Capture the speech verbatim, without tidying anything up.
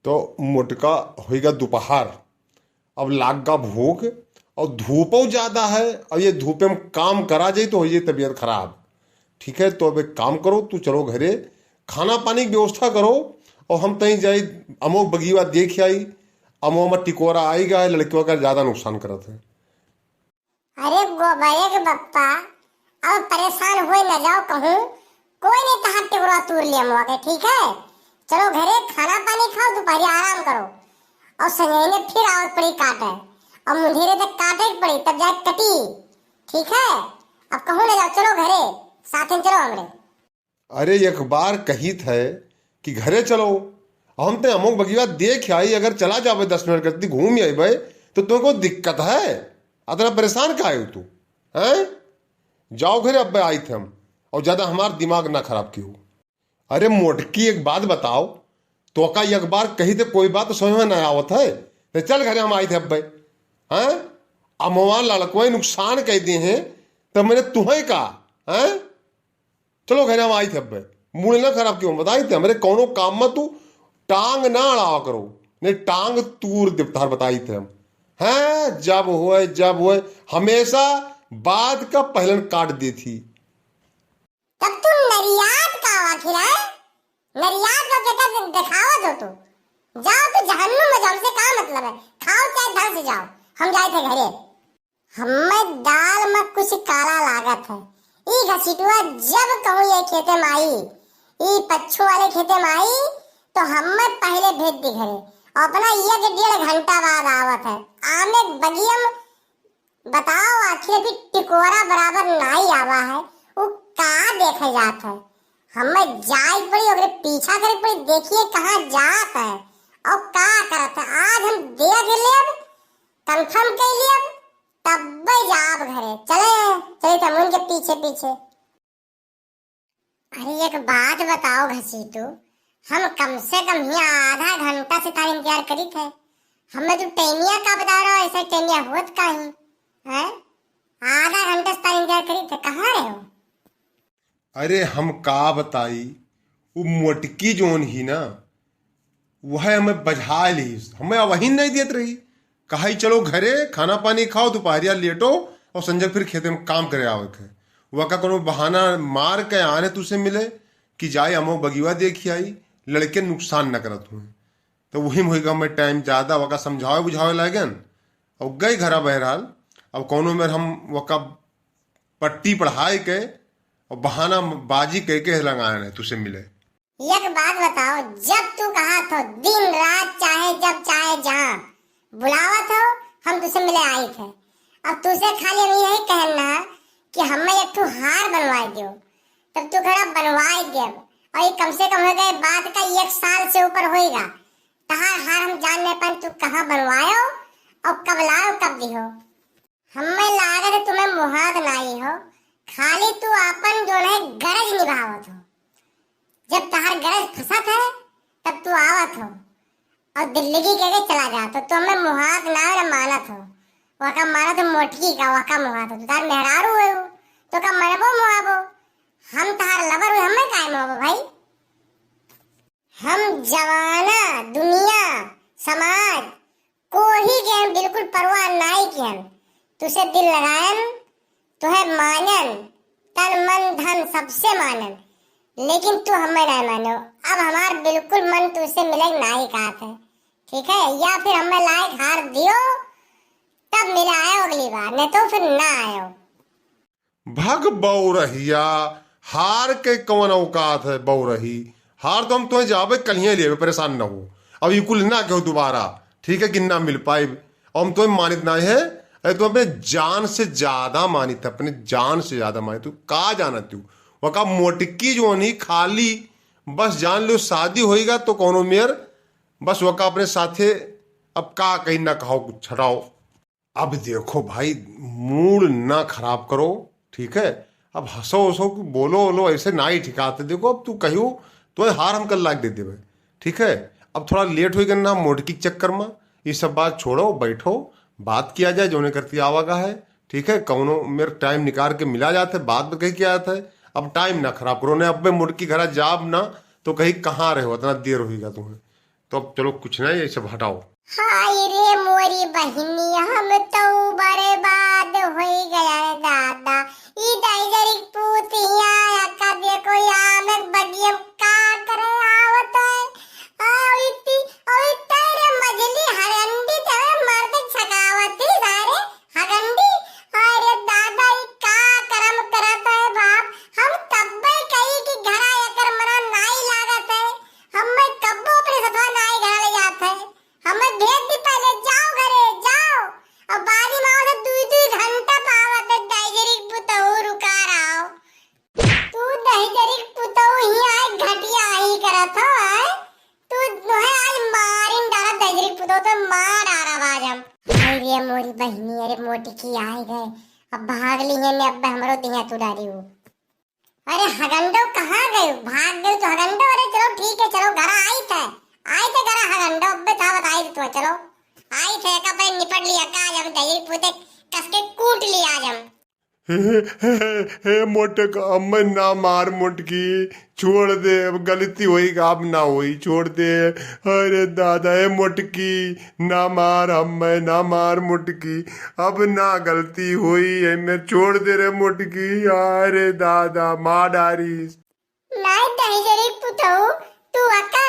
तो मोटका होइगा दोपहर, अब लाग गा भूख, और धूपो ज्यादा है, और ये धूपे में काम करा जाई तो हो जाई तबीयत खराब। ठीक है, तो अब एक काम करो, तू चलो घरे, खाना पानी की व्यवस्था करो, और हम तहीं जाई, अमो बगीवा देख आई, अमो में टिकोरा आई गा है, लड़कियों का ज्यादा नुकसान करत है। अरे गोबरे के बप्पा, अब परेशान होए न जाओ कहूँ, कोई नहीं तहार टिकोरा तूर लिया मुआ के, ठीक है? चलो घरे खाना पानी खाओ, दोपहरी आराम करो, और संझेने फिर आवत पड़ी काटे, और मुंधेरे तक काटे के पड़ी, तब जाके कटी, ठीक है? अब कहूँ न जाओ, चलो घरे, साथ में चलो हमरे। अरे एक बार कहित है कि घरे चलो, हम ते अमुक बगिया देख आई, अगर चला जाबे दस मिनट करती घूम आइबे, तो तुमको दिक्कत है? अतना परेशान का हो तू? हैं? जाओ घरे, अब आई थे हम, और ज्यादा हमार दिमाग ना खराब कियो। अरे मोटकी, एक बात बताओ, तोका एक बार कही थे, कोई बात तो समझ में ना आवत है। तो चल घरे, हम आई थे अब्बे। हैं? अमवा लड़कवा नुकसान कह दिए हैं, तो मैंने तुम्हें कहा, हैं? चलो घरे, हम आई थे अब्बे। मूड ना खराब कियो, बताई थे हमरे कौनो काम में तू टांग ना अड़ावा करो, नहीं टांग तूर देव तार, बताई थे हम। हैं? जब होए, जब होए, हमेशा बात का पहलन काट दी थी। तब तू नरियात का आखिर है? नरियात का केकर देखावत हो तू? जाओ तू जहन्नुम में जाओ, हमसे का मतलब है? खाओ चाहे ढंग से जाओ, हम जाए थे घरे। हमें दाल में कुछ काला लागत है। ई घसीटुआ जब कहूँ ये खेते में आई, ई पच्छू वाले खेते में आई, तो हमें पहले भेज दी घरे। और अपना एक डेढ़ घंटा बाद आवत है। आमे बगियम बताओ, आखिर अभी टिकोरा बराबर नाई आवा है, उ का देखे जात है? हमें जाए पड़ी, ओकरे पीछा करे पड़ी, देखिए कहाँ जात है और का करत है। आज हम देख लेब, confirm कर लेब, तब्बे जाब घरे। चले, चले थे उनके पीछे पीछे। अरे एक बात बताओ घसीटू, हम कम से कम ही आधा घंटा से तार इंतजार करी थे। हमें तू टैनिया का बता रहा, ऐसा टैनिया होत का ही है? आधा घंटा से तार इंतजार करी थे, कहाँ रहे हो? अरे हम का बताई, वो मोटकी जोन ही ना, वह हमें बझा ली, हमें वहीं नहीं देत रही। कहा ही चलो घरे खाना पानी खाओ, दोपहरिया लेटो और संजय फिर खेते में काम करे आवे के। वका कोनो बहाना मार के आने तुसे मिले कि जाए अमो बगिवा देखी आई, लड़के नुकसान न करत हुए। तो वही में होइगा हमें टाइम ज्यादा, वका समझावे बुझावे लागन और गए घरा। बहरहाल अब कोनो मेर हम वका पट्टी पढ़ाए के और बहाना बाजी कह के लंगाए ने तुसे मिले। एक बात बताओ, जब तू कहा थो दिन रात चाहे जब चाहे जहाँ बुलावा थो, हम तुसे मिले आई थे। अब तुसे खाली हम यही कहना कि हमें एक ठो हार बनवाए दियो, तब तू कहा बनवाए देब। और ये कम से कम हो गए बात का एक साल से ऊपर होएगा। तहार हार हम जान नहीं पाए, तू कहाँ बनवायो और कब लायो, कब दिहो। हमें लागत है तुम्हें मुहाद नाई हो, खाली तू आपन जो है गरज निभावत हो। जब तहार गरज फंसत है तब तू आवत हो और दिल्ली की कह के चला जात हो। तो हमें मुहाद ना हो ना मानत हो, वका मानत हो मोटकी का, वका मुहाद हो। तू तार मेहरारू हो, तो का मनबो मुहाबो? हम तहार लवर हो, हमें काहे मुहाबो भाई? हम जमाना, दुनिया, समाज, कोही के हम बिल्कुल परवाह नाई किहन। तुसे दिल लगायन, तुहे मानन, तन मन धन सबसे मानन, लेकिन तू हमें नाई मानो। अब हमार बिल्कुल मन तुसे मिले नाई कहत है, ठीक है? या फिर हमें लायक हार दियो, तब मिले आयो अगली बार, नहीं तो फिर ना आयो। भग बौरहिया, हार के कौन औकात है बौरही? हार तो हम तुम्हें जाबे कलिए लेबे, परेशान ना हो। अब ये कुल ना कहो दोबारा, ठीक है, कि ना मिल पाए। अब हम तुम्हें मानित ना है, अरे तुम अपने जान से ज्यादा मानित है, अपने जान से ज्यादा मानित। तू का जानत तू? वका मोटकी जो नहीं खाली, बस जान लो शादी होएगा तो कोनो मेर, बस वका अपने साथे। अब का कहीं ना कहो, कुछ छटाओ। अब देखो भाई, मूड ना खराब करो, ठीक है? अब हंसो हंसो कि बोलो बोलो, ऐसे ना ही ठिकाते। देखो अब तू कहियो तो हार हम कल लाग दे देवे, ठीक है? अब थोड़ा लेट हो गया ना मोटकी के चक्कर में, ये सब बात छोड़ो, बैठो, बात किया जाए, जोने करती आवागा है, ठीक है? कौनो मेरे टाइम निकाल के मिला जाते, बात भी कही किया जाता है। अब टाइम ना खराब करो, नहीं अब मैं मोटकी घरा जाब ना तो कहीं कहाँ रहो, इतना देर होइगा तुम्हें। तो अब चलो, कुछ नहीं, ये सब हटाओ। हाय रे मोरी बहिनी, हम तो बर्बाद होई गया रे दादा। ई दहिजरी पूत हियाँ अक्का देखो, आम एक बगियम का करे आवत है। आ, इतनी, और इतने रे मझली हरंडी ते हमें मर्द छकावत ही सारे हगंडी। अरे दादा, ई का करम करत है बाप। हम तब्बे कही कि घरा एकर मना नाई लागत है। हम्मे कब्बो अपने सथवा नाई घरा ले जात है। हम्मे भेज दी पहले, जाओ घरे, जाओ। अब बारी माँ से दुई दुई घंटा पावत है, दहिजरी पुतहू रुका रहो। तू दहिजरी पुतहू ही आए घटिया ही करत हो, आए? तू नोहे आज मारिन डारा दहिजरी पुतहू, तो मार डारा बाजम। हाय रे मोरी बहिनी, अरे मोटकी आए गए, अब भाग ली है ने, अब हमरो दिया तू डारी हो। अरे हगंडो कहाँ गए? भाग गए तो हगंडो, अरे चलो ठीक है, चलो घरा आई थे, आई थे घरा हगंडो, अब था बताई थे तुम्हें, चलो आई थे, का पे निपट लिया का, आज हम दहिजरी पुते कस के कूट लिया आज हम। हे, हे, हे, हे मोटक, हमें ना मार मोटकी, छोड़ दे, अब गलती होई, अब ना होई, छोड़ दे। अरे दादा, हे मोटकी, ना मार हमें, ना मार मोटकी, अब ना गलती होई, हमें छोड़ दे रे मोटकी। अरे दादा, मार डारी। नाई दहिजरी पुतहू, तू अक्का